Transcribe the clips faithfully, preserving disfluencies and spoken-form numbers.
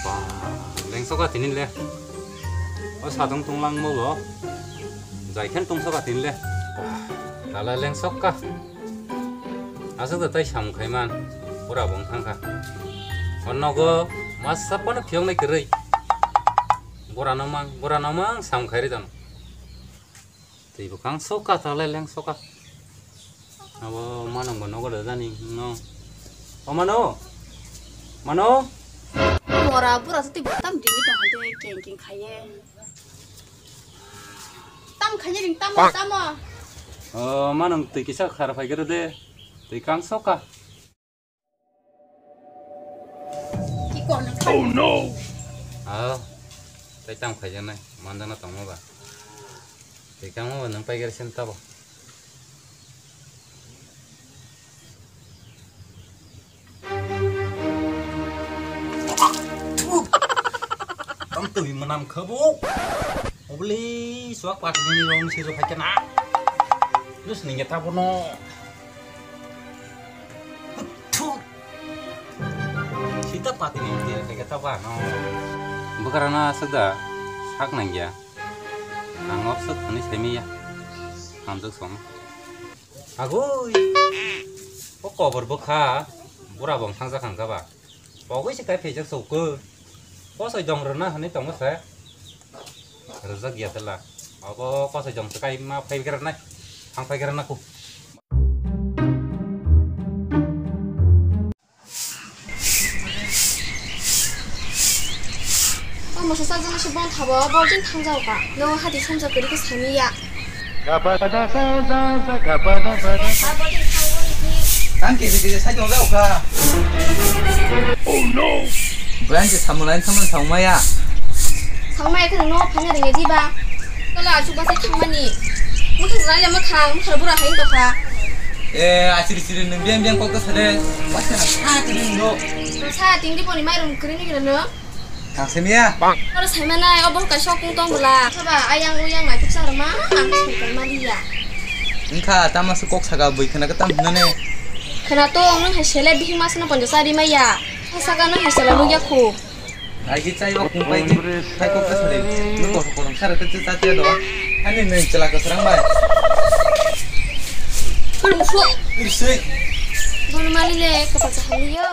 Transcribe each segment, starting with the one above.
Ba, lengsoka tini le. O sadong tonglang mo bo. Jaikhen tongsoka tini le. Tala lengsoka. Aswk da tai samung khaiman. Bura bong thangkha. O nogo masa pono phiyoknai kwrwi. Bura no mang, bura no mang samung khairi dano. Twi bwkhang soka tala lengsoka. Abo manang bo nogo da jani no. O mano. Mano. Bora bura twi tam dimi tong hande keng keng khaye. Tam khaye ring tam tam. O manang twi kisa khar phai gero de. Twi kang soka. Ki kono? Oh no! Ah, tai tam khaijaknai, manjana tongma ba. Tai kangma ba nang pai gari sen tabo. Tam twi manam khabo. Obli, suak pat ni rong si ro phai kana. Terus ninge tabo no. Sita pati ni dia kata ba no. Bwkra na aswk da sak nang ya. Ang obswk hwnwi saimanya. Hamjwk song. Agoi. O kobor bwkha bura bong thangja khangkha ba. Pogwi se kai phaijak sokho. Kosoi dong rwna hwnwi tongo se. Rwjak ya tela. Abo kosoi dong se kai ma phai gra nai. Thang phai gra na ku. O moso sajak se bong thabo, bo jin thang jao ka. No hati samjak kari ke sami ya. Tang kiri kiri sai tong jao ka. Oh no! Buyan je samulai samulai saumaya. Saumaya khe no phanya ringe diba. Tola achu basa thangmani. Mukhang jaya mukhang, mukhang bura hai tokha. Eh, achiri chiri nung biang biang kok sade. Wasa na sa tiri no. Sa tingdi poni mairum kiri ni kira no. Thang semiya. Oro saimanai, obo kaisa kung tong bwla. Haba, ayang uyang naithok sa rwma, ang thangkar maliya. Wngkha, tama se kok saka bui khna khe tam hwnani. Khna to, nwng hai sele bihik masano ponjo chari maya. Saka nwng hai sele nukya khu. Ai ki chai o kung pai ki, pai kok ka sari. Nwng kok kok sara te cha cha do. Ani nwng chela ka sarang bai. Kurung su. Irse. Bono mali le, kok cha haliyo.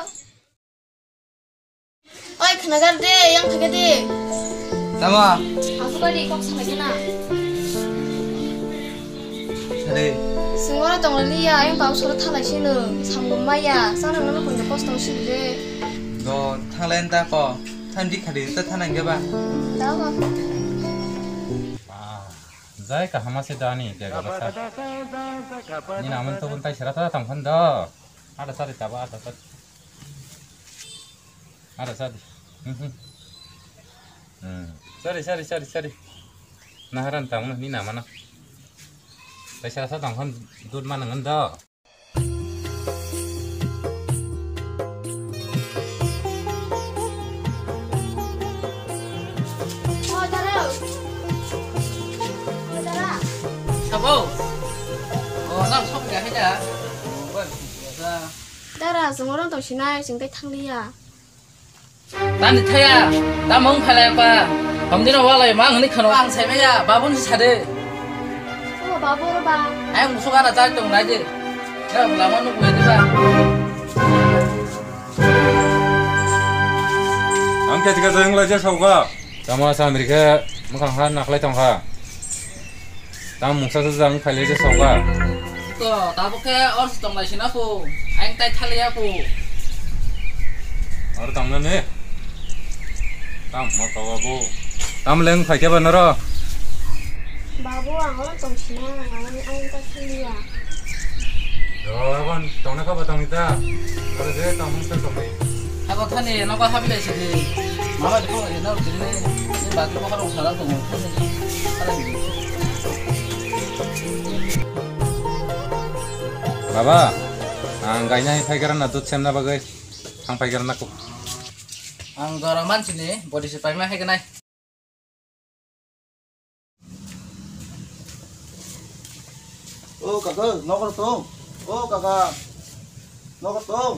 Oi, khnagar de, yang thake de. Tama? Aku tadi kok sampai kena. Sade. Singora tong liya, yang pau soro thalai sino, sambung maya, sana nono punjo kos tong sih de. Do, thalai enta ko, thandi khadi ta thanang ge ba. Tahu. Ah, jai kahama se dani, jaga basa. Ni naman to buntai serata tong khando. Ada sari taba, ada sari. Ada sari. Mhm. Hmm. Sari, sari, sari, sari. Naharan tamo ni namana. Paisa sa tong khon dud manang do. Sabo. Oh, nang sok ya kaya. Dara, sengorong tong sinai, sengtai thangliya. Tani thaya, tamo wng phailai ba? Hamdino walai ma wngni khano. Ang sai maya, babun si sade. O babu ro ba. Ayang musuk ana chai tong nai de. Ya lama nuk nai de ba. Ang khe tika jeng lai je sauka. Tamo sa Amerika mukhang ha naklai tong kha. Tamo mungsa sa jang phailai je sauka. To, tabuk khe or si tong lai sina ko. Ayang tai thaliya ko. Or tong na ne. Tam ma kawa bo. Tam leng phai khe ba noro. Babu, ang oro tong sina, ang, ang ta thaliya. Yo, abon tong na ka ba tong ita. Oro je tong mung sa tong ni. Abo thani nogo habilai sidi. Mama dikho eno dikho ni bagi ko harung sala tong. Baba, ang gaina hai phai gara na dud semna bagwi. Ang phai gara na ko. Ang dora mansini body se paima hai ganai. O kaka, nokar tong. O kaka, nokar tong.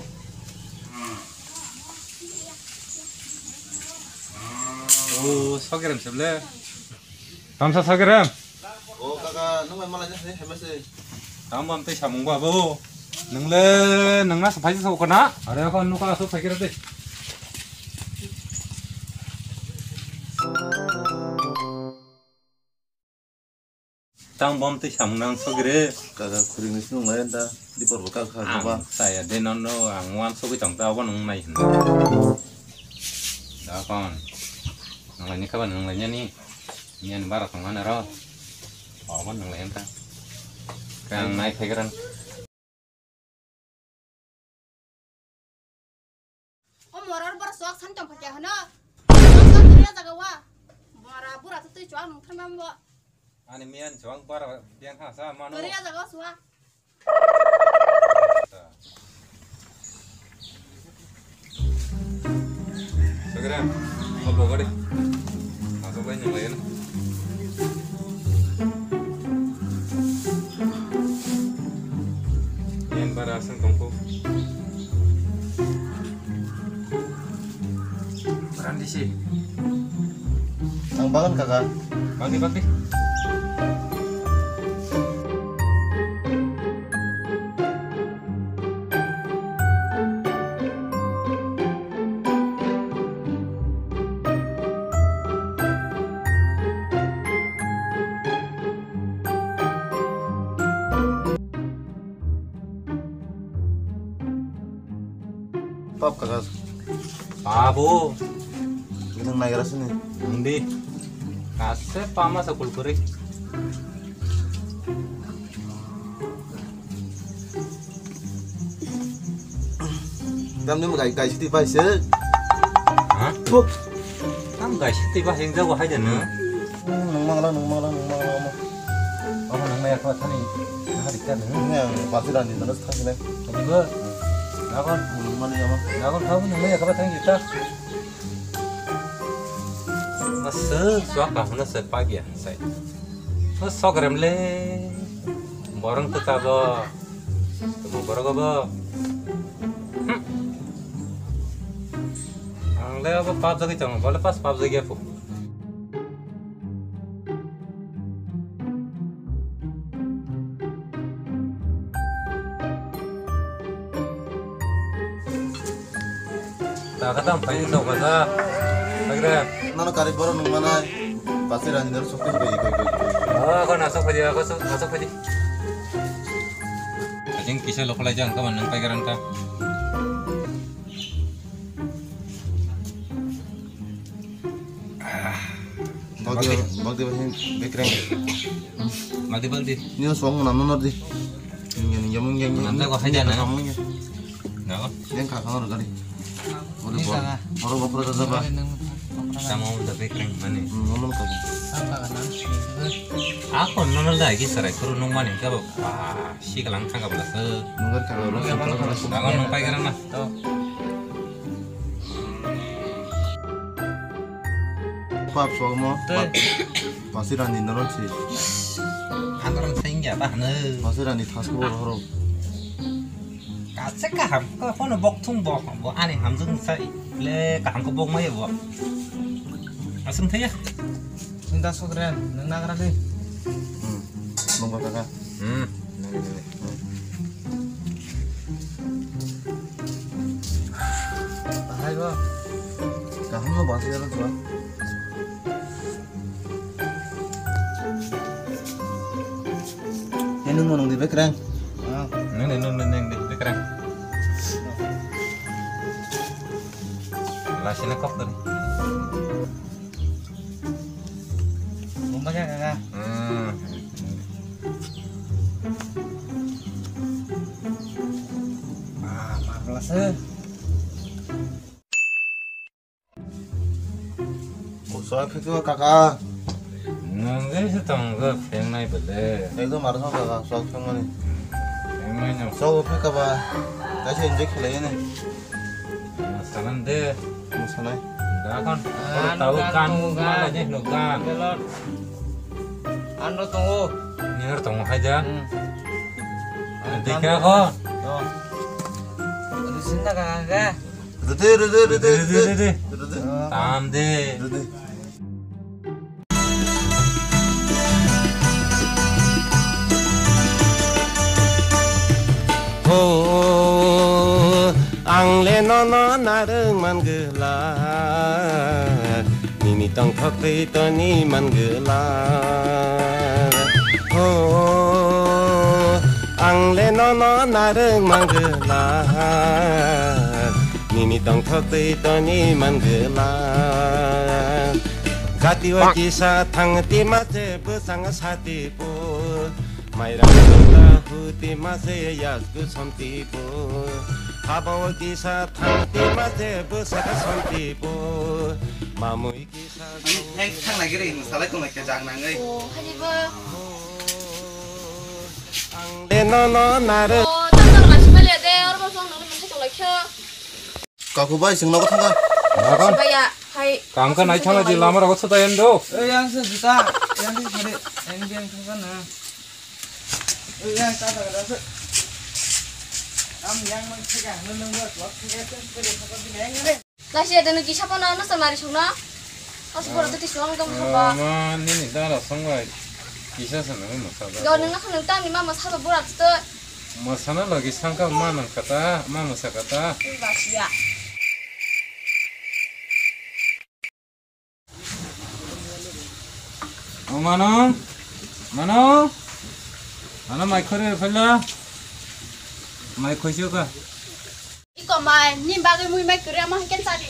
O, Sogirem seble. Tamsa Sogirem. O, kaka, nung bai malai jase, hemese. Tam bam tei samung ba bo. Nung le, nung na sapai se sokona. Are ko nuka so phai kira de. Tang bom twi samung nang sogire. Kaka khuri ni sinung lai da. Dipor bo kaka kha ba. Ang saya de non no ang wan sogwi tong ta obo nung nai hin. Da kon. Nung lai ni kha ba nung lai ni. Ni an bara tong mana ro. Obo nung lai ta. Kang nai phai gran. O morar bora sok san tong phakya hano. Sok sok ya jaga wa. Mora bura tu tui chuang nung than bam bo. Ani mian chuang bara biang ha sa mano. Turi ya jaga suwa. Segera, apa gari? Masuk lain yang lain. Yang bara asal tongko. Randi si. Ang bangan kaka. Bangdi bangdi. Pap kaka. Pabo. Nang naigra sini. Hindi. Kase pama sa kulkuri. Tam ni gai gai siti pai se. Ha? Puk. Tam gai siti ba heng jago hai jana. Nung mangla, nung mangla, nung mangla mo. Apa nang naya kau tani? Nah, dikkat nung. Ini yang pasti dan di terus kasih nih. Tapi gua. Nakon. Nung mana ya mo? Nakon kau nung naya kau tani kita. Masuk suaka mana sepagi ya saya. Masuk rem le. Borong tetap. Tamo borok obo. Hmm. Ang le obo pap jagwi tongo, bole pas pap jagwi aphu. Taka tam pai sok kaja. Sagre. Nano kari boro nung manai. Pasi rani dor sok pai pai pai. Oh, ko nasok pai, ko nasok pai. Ajing kisa lokal aja angka manang pai garanta. Bagdi, bagdi bahin bekreng. Bagdi, bagdi. Ni song nam nor di. Ningya, ningya, mungya, ningya. Nanda ko haja na. Kamu ya. Nako. Yang kakak orang kali. Ore bor. Ore bokro da ba. Tamo da bekreng mani. Hmm, ngomong tadi. Ako nonol da ki sarai kuru nung mani ka ba. Sikalang thangka bala se. Nungkha bala se. Ako nung pai garana. To. Pap sok mo. Te. Pasi rani norok si. Hangrang sengya ta hanu. Pasi rani thas ko horo. Kache kaham ko kono bok thung bo, bo ani hamjung sai le kaham ko bok mai bo. Asung thaya. Nda sokren nang nagra ni. Hmm. Bongba kaka. Hmm. Nang ni. Bahai bo. Kaham no basi jalo tuan. Ini mau nunggu bekerang. Neng neng neng neng neng bekerang. Lasina kok tadi. Bumbaga kaka. Hmm. Ah, marvelous. Sok phikwa kaka. Nangwi se tong ga phengnai bole. Ekdom mar song kaka sok phengmani. Phengnai no. Sok phikwa ba. Kaisa enjoy khlai ni. Sanan de. Musanai. Dakon. Oro tawo gan mala je no gan. Belot. Anro tongo. Nir tongo haja. Hmm. Dikha ko. Yo. Rusinda kaka. Rede, rede, rede, rede, rede. Rede. Tam de. Rede. Ho, ang le nono narwk man gwlak, nini tongthok twi toni man gwlak. Ho, ang le nono narwk man gwlak, nini tongthok twi toni man gwlak. Gati o kisa thang ti ma se bwsang sati po. Mairang ta huti mase yasku santi bo. Haba o kisa thanti mase bwsaka santi bo. Mamui kisa Ani yang thang lagi re, salai tong lagi jang nang ai. Oh, hari ba. Ang de no no nare. Oh, tang tang lasi male de, or ba song nang mase tong lagi. Kaku bai, chwng nogo thangkha. Nagon. Baya, hai. Kam ka nai thangla di lama rogo sota yendo. Ei, yang se juta, yang se sari, yang yang thangkha na. Ei, yang ta ta ta. Am yang mang thega, nang nang ba, lok thega, thega, thega, thega, thega, yang re. Lasi ada nugi sapa na, na samari sungna. Asu boro tuti suang dong sapa. Ma, nini dara songbai. Kisa sana nang masa. Ga nang na khana tang ni mama sapa bora tutu. Masana logi sangka ma nang kata, ma masa kata. Basiya. O mano, mano, mano mai khore phela, mai khoisu ka. Iko mai, ni bagwi mui mai kwrwi, amo hai khe chadi.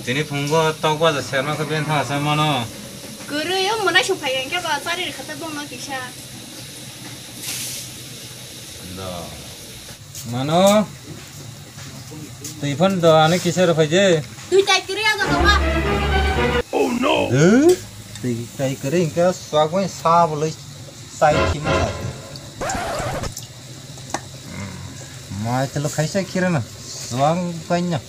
Tini phungo tok baja serma khe ben thasa mano. Kwrwi o mwnai sung phai khe ba chari rwkha ta bongno kisa. Do. Mano. Twi phon do ani kisa rw phai je. Twi tai kwrwi ya jaga ma. Oh no. Twi tai kwrwi hwnkhe swagwi sa bolwi chai khima sa. Mai telo khaisa khirana swang kainna.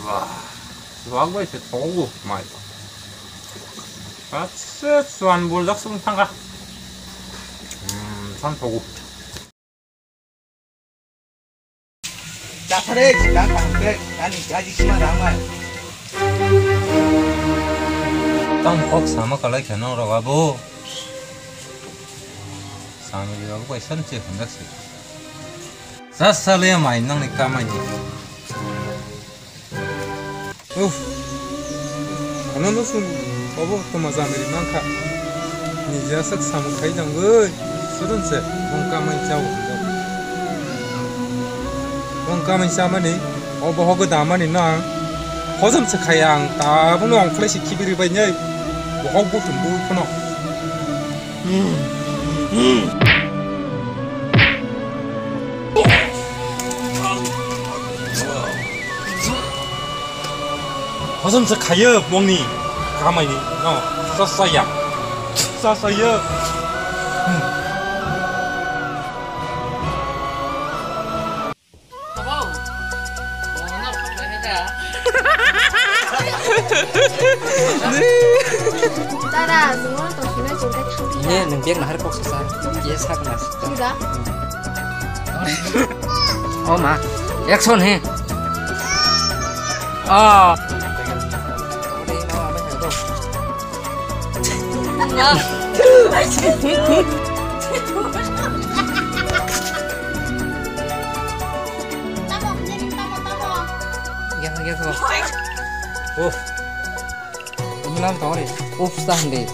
Wah, swag bai se thogo mai. Patse swan bul jak sung thangka. Hmm, san thogo. Daphare, daphare, ani gaji sima ramai. Tang kok sama kalai kheno roga bo. Samri rogo bai san che hundak se. Sasale mai nang ni kamai ni. Uff. Ano no sun obo to ma jamiri mankha. Ni jasak samung khai nangoi. Sudon se. Bong kamai chao. Bong kamai chamani. Obo hogo damani na. Hojom se khai ang. Tabung no ang khlai si khibiri bai nyai. Bohok butum bu kono. Hojom se khayo bongni kamai ni no sasaya sasaya. Dara, semua tong sini cinta cinta. Ini neng biar nahar kok sasa. Dia sak nas. Sudah. Oh ma, action he. Oh. Uff. Uff, ta hande.